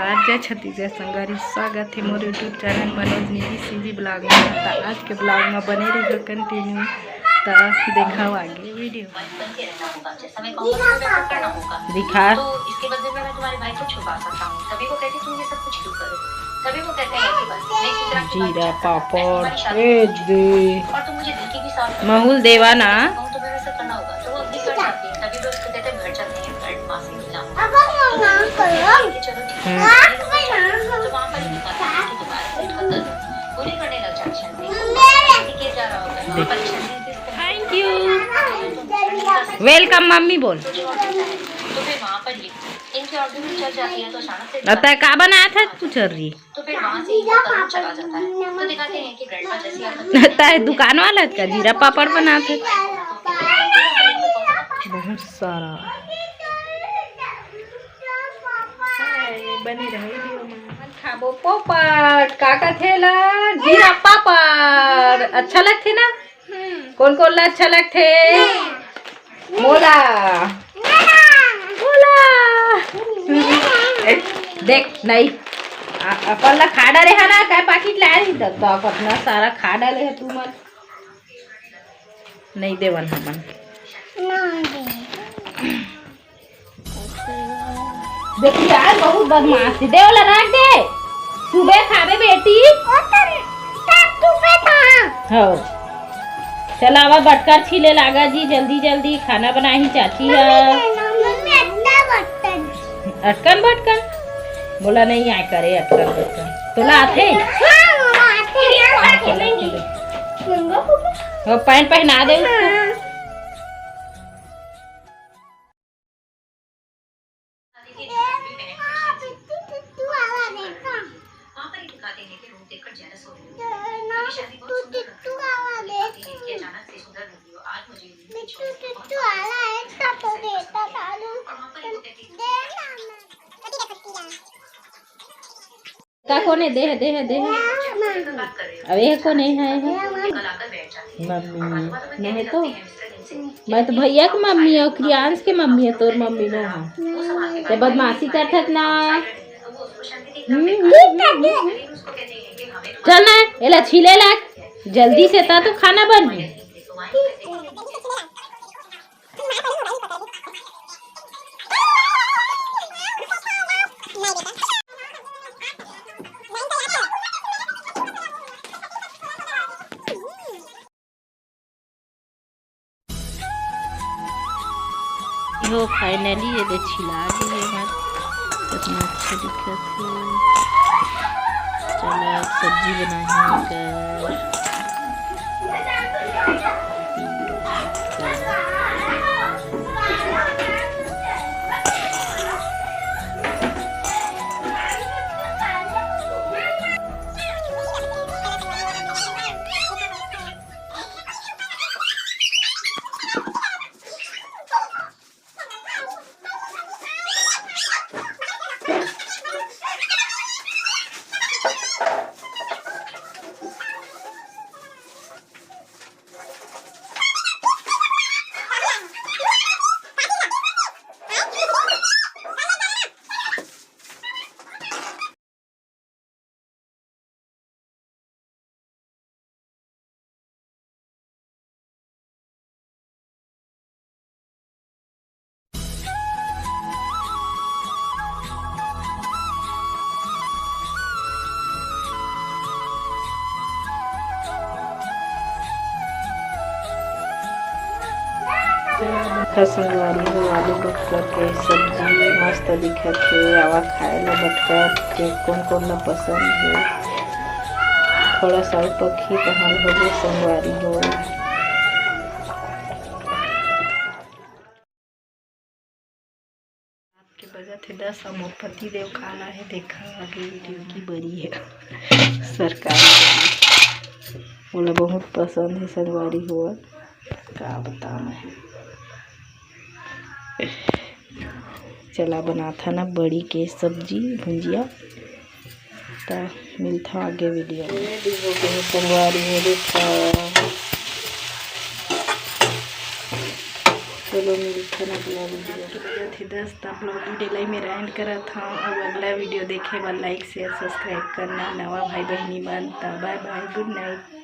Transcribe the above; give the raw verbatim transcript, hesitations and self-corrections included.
आज जय छत्तीसगढ़ संगवारी, स्वागत हे मोर YouTube चैनल मनोज निधि सीजी ब्लॉग में। त आज के ब्लॉग में बने रहिहो कंटिन्यू, त देखव आगे वीडियो। दिखा। जीरा पापड़, ए दे। माहौल देवा ना। हम्म। Thank you। Welcome मम्मी बोल। अ, तै का बनात हस तू चर्री? तै दुकान वाला हस का? जीरा पापड़ बनात हस। बहुत सारा। बने रहो वीडियो में। खाबो पोपट, का कथे ला? जीरा पापड़। अच्छा लगथे ना? कोन कोन ला अच्छा लगथे? मोला। मोला। ए, देख, नहीं। आ, अपन ला खा डारे हा ना, काय पाकिट लाए रही, त, त अपना सारा खा डाले है तू मन। नहीं देवन हमन। देख यार, बहुत बदमाश है। दे ओला, रख दे। सुबह खाबे बेटी। ओ तर, तर तू पे था। हो। चला, आवा बटकर छीले लागा जी, जल्दी जल्दी खाना बनाही चाची ह। मम्मी, मम्मी, अट्टा बर्तन। अटकन बटकन? बोला नहीं आय करे अटकन बटकन। तोला आथे? हाँ, मम्मा, आथे। मंगा पापा। वो पैंट पहना दे उसको। हाँ। का कोने? दे, दे, दे। अब ये कोने है, है? मम्मी। नहीं तो। मैं तो भैया की मम्मी हूँ, क्रियांश की मम्मी है, तोर मम्मी नो है। ते बदमाशी करथस ना। हम्म, हम्म, हम्म, हम्म। चल ना, एला छीले ला, जल्दी से, ता तो खाना बन। यो finally ये दे छिला दी है हमार, कितना अच्छा दिखत है। चलो अब सब्जी बनाही एकर। देखा संगवारी हो, आलू बटकर के सब्जी मस्त दिखत हे। आवा खाए ला बटकर के, कोन कोन ला पसंद हे। थोड़ा सा पखी पहाल हो गए संगवारी हो। रात के बजत हे दस, अउ मोर पति देव काला हे, देखा आगे ड्यूटी बरी हे सरकारी बरी। मोला बहुत पसंद हे संगवारी हो, का बतावं मैं। चला बनाथन ना बड़ी के सब्जी भुंजिया। त मिलथन आगे वीडियो में। ये देखो, संगवारी हो, देखा। तो चलो मिलथन अगला वीडियो। बजत हे दस, त vlog video ला ही मेरा end करत हव। अब अगला वीडियो देखे बर like, share, subscribe करना नवा भाई बहिनी मन। त bye bye, good night।